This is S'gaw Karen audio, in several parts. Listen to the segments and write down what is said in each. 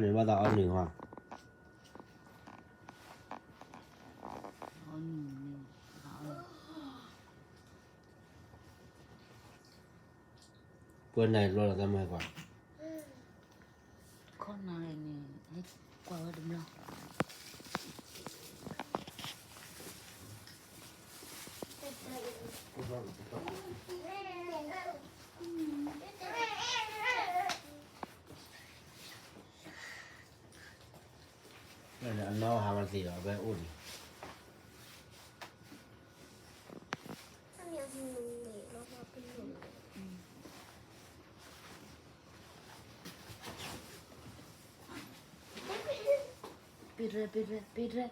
န့ၣ်ဘၣ်သးအီနုၢ်ဟါ ပှဲၤနၤလီၤလီၤတၢ်မၤကွၢ် ခီနၤန့ၣ် ကွၢ်ဝဲတဘျီ အနီၢ်ဟါမးသ့ၣ်လီၤ အဝဲအိၣ်န့ၣ် ပ့ၤရဲ ပ့ၤရဲ ပ့ၤရဲ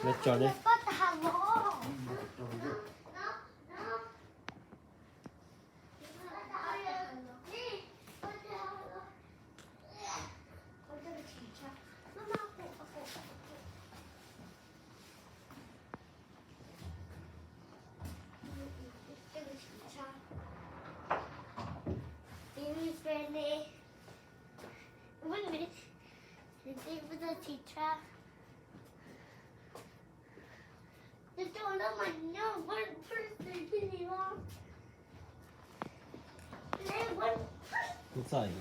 လၢကၠီန့ၣ် One minute. The thing with the teacher. The door, no, my, no, one person, you know. One person.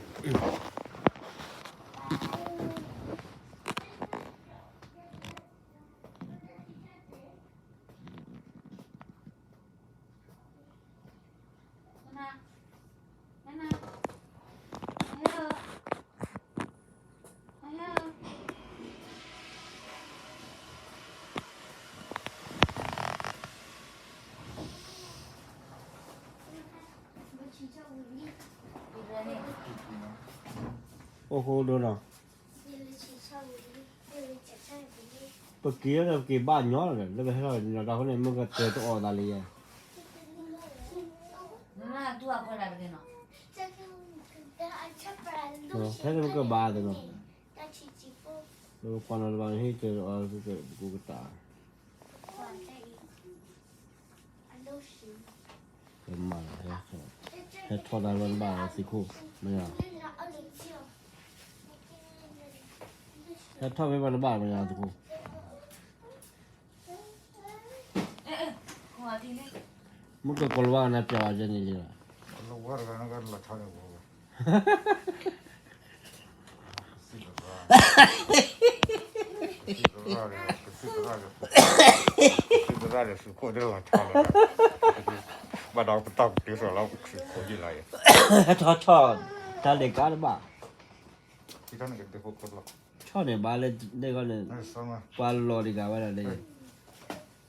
အိၣ်ဃိဒိနီၤ ပက့ၤလၢပက့ၤဘၣ်ညီလီၤဒီး လၢပဟဲထီၣ်ညီတၢ်ဃိန့ၣ် မ့ၢ်ကတၢၢ်တအီၣ်သးလံယဲ ဖဲန့ၣ်မ့ၢ်ကဘၣ်သနီၤ လၢပကွၢ်နီၤတဘၣ်န့ၣ် ဟ့ၣ်ကၢၤအီၤကကတၢၢ် ပမၤလီၤ ဟဲထီၣ်တၢ်လီၢ်တဘၣ်ဝဲသုးခိၣ် မ့ၢ်ဧါ ဟဲထီၣ်မ့ၢ်ဘၣ်တဘၣ်မ့ၢ်ဧါသုးခိၣ် မ့ၢ်ကကိးလီၤဝါနၤပျီၤဝဲယဲန့ၣ်လံလီၤ ကစံၣ်သရၣ်ဒီးသုးခိၣ်ဒၣ်လီၤထီလီၤ ဘၣ်ဒီးပတီၢ်ကတုၤသိးလီၤ ပခရံာ်ခိၣ်ယံၣ်လီၤယဲ ထီၣ်ထီၣ် တၢ်လဲၤကါတဘၣ် ထီၣ်န့ၣ်ဘၣ်လၢန့ၣ်ဂီၢ်န့ၣ် ပှၤလီၤတဂၤဝဲဒၣ်လၢ တၢ်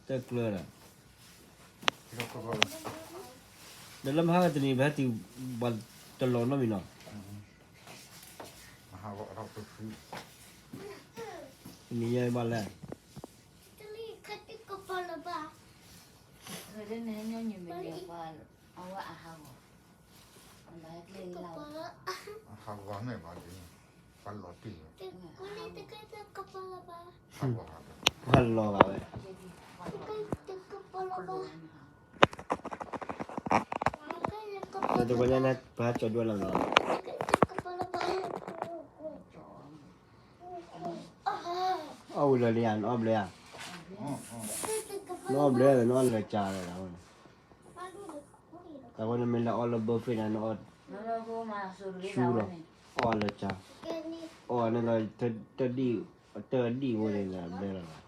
ကျၢၤဒီး ဒီးလၢမဟါကတနံၤ ပဟဲတုၤ ပှၤတလီၤနီတမံၤနီၤ တနံၤညါဘၣ်လဲၣ် အဝဲအဟးဂီၤ အဟးဂီၤမ့ၢ်ဘၣ်ဒ်န့ၣ် ပှၤလီၤတံၢ်လီၤ ပှၤလီၤဂာ်ဝဲ ဒီးတဝဲညါန့ၣ် ပဟဲကၠီဒွဲၣ်လီၤနီၤ အီၣ်ဝံၤလၢာ်လံဧါ နအီၣ်ဘျဲဧါ နအီၣ်ဘျဲ နအီၣ်လၢာ်ကၠီလီၤ တၢ်ဝဲန့ၣ်မ့ၢ်လၢအီၣ်လၢ buffet န့ၣ် နအီၣ်ဆူလီၤ အီၣ်လၢာ်ကၠီ အီၣ်န့ၣ်ဒီး တဒံၣ် တဒံၣ်ဝဲန့ၣ်လၢာ်ဘျဲလီၤ